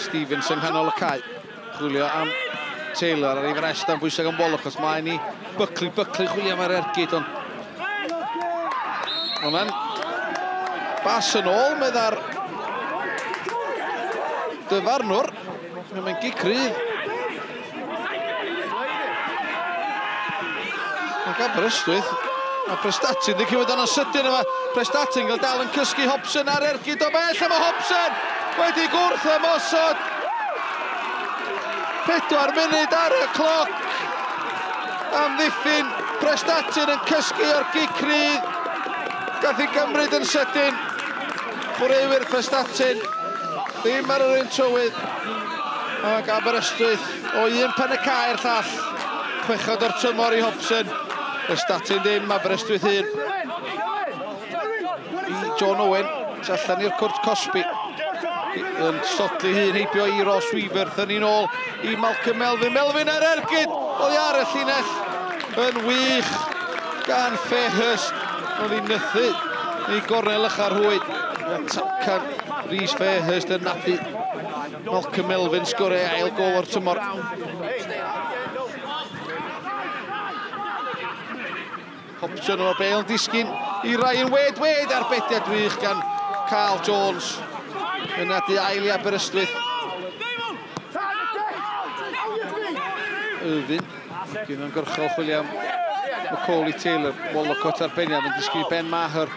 Stevens yng nghanol y cae. Chwilio am Taylor ar ei frest am bwysau gan Wallach, os mae'n i Buckley, Buckley chwilio am yr ergyd, ond hwnna'n bas yn ôl, medda'r dyfarnwr. Mae'n gic rydd. Ac Aberystwyth, mae Prestatyn wedi cymryd yna sydyn yma. Prestatyn gael dal yn cysgu Hobson ar ergyd o bell, a mae Hobson wedi gwrth ymosod. 4 munud ar y cloc. Amddiffyn Prestatyn yn cysgu o'r gic rydd. Gath ei gymryd yn sydyn. Chwaraewyr Prestatyn ddim ar yr un trywydd. Ac Aberystwyth o un pen y cae i'r llall. Chwechad o'r tymor i Hobson. Prestatyn ddim, Aberystwyth 1. I John Owen, allan i'r cwrt cosbi. Yn sodli hun heibio i Ross Weaver. Thynnu'n ôl i Malcolm Melvin. Melvin ar ergyd! Oddi ar y llinell. Yn wych gan Fairhurst. Oedd hi'n nythu i gornel ycha'r hwyd. Talcan Rhys Fairhurst yn nadu. Malcolm Melvin sgorio ail gol o'r tymor. Hobson o'r bêl yn disgyn i Ryan Wade. Wade arbediad wych gan Carl Jones. Yn nadu ail i Aberystwyth. Irvine. Gyn o'n gorchol chwilio am Macaulay Taylor. Wallacott ar beniad yn disgyn i Ben Maher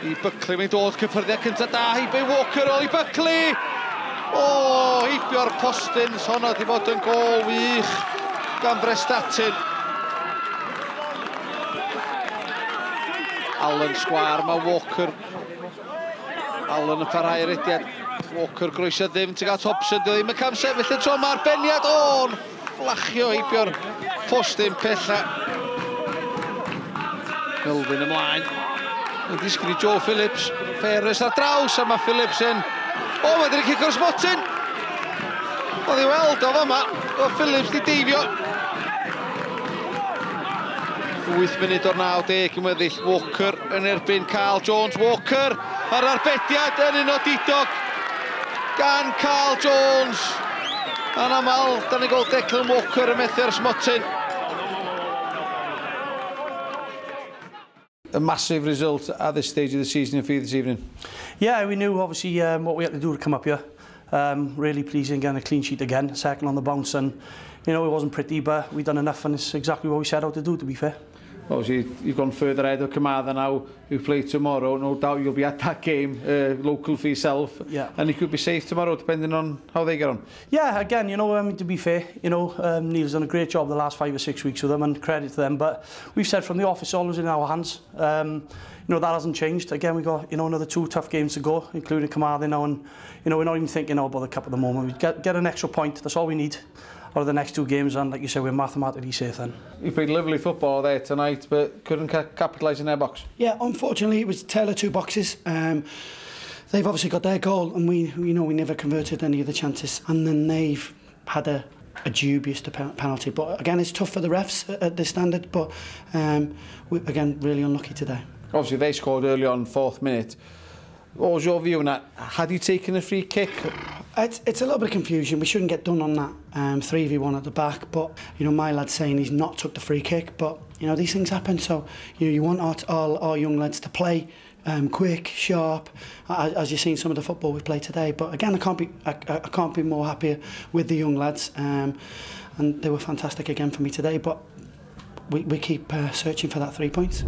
i Buckley. Mae'n dod cyffyrddiad cyntaf da. Heibio Walker ôl i Buckley. O, heibio'r postyn. Honno di fod yn gol wych gan Prestatyn. Allen sgwar, mae Walker. Allen yn parhau'r rediad. Walker groesio ddim tuag at Hobson, ddim yn camsefyll y tro, mae'r beniad o'n fflachio heibio'r postyn pella. Melvin ymlaen. Yn disgyn i Joe Phillips. Ferris ar draws, a mae Phillips yn... O, mae wedi cico'r smotyn! Oedd i weld o fama, o Phillips di deifio. 8 munud o'r 90 yn weddill. Walker yn erbyn Carl Jones. Walker ar arbediad yn un o didog gan Carl Jones. Yn aml, da ni'n gweld Declan Walker yn methu ar smotyn. A massive result at this stage of the season for you this evening. Yeah, we knew obviously what we had to do to come up here. Really pleasing getting a clean sheet again, second on the bounce, and you know it wasn't pretty, but we done enough, and it's exactly what we set out to do, to be fair. Obviously, you've gone further ahead of Carmarthen now, who play tomorrow. No doubt you'll be at that game, local for yourself. Yeah. And you could be safe tomorrow, depending on how they get on. Yeah, again, you know, to be fair, you know, Neil's done a great job the last 5 or 6 weeks with them, and credit to them. But we've said from the office, always in our hands. You know, that hasn't changed. Again, we've got, you know, another 2 tough games to go, including Carmarthen now, and, you know, we're not even thinking about the cup at the moment. We get an extra point, that's all we need out of the next 2 games, and like you say, we're mathematically safe then. You played lovely football there tonight, but couldn't capitalise in their box. Yeah, unfortunately, it was a tale of 2 boxes. They've obviously got their goal, and we, you know, we never converted any of the chances, and then they've had a dubious penalty. But again, it's tough for the refs at this standard, but we, again, really unlucky today. Obviously, they scored early on, 4th minute. What was your view on that? Had you taken a free kick? It's a little bit of confusion. We shouldn't get done on that 3v1 at the back. But, you know, my lad's saying he's not took the free kick. But, you know, these things happen. So, you know, you want our young lads to play quick, sharp, as you've seen some of the football we played today. But again, I can't be more happier with the young lads. And they were fantastic again for me today. But we keep searching for that 3 points.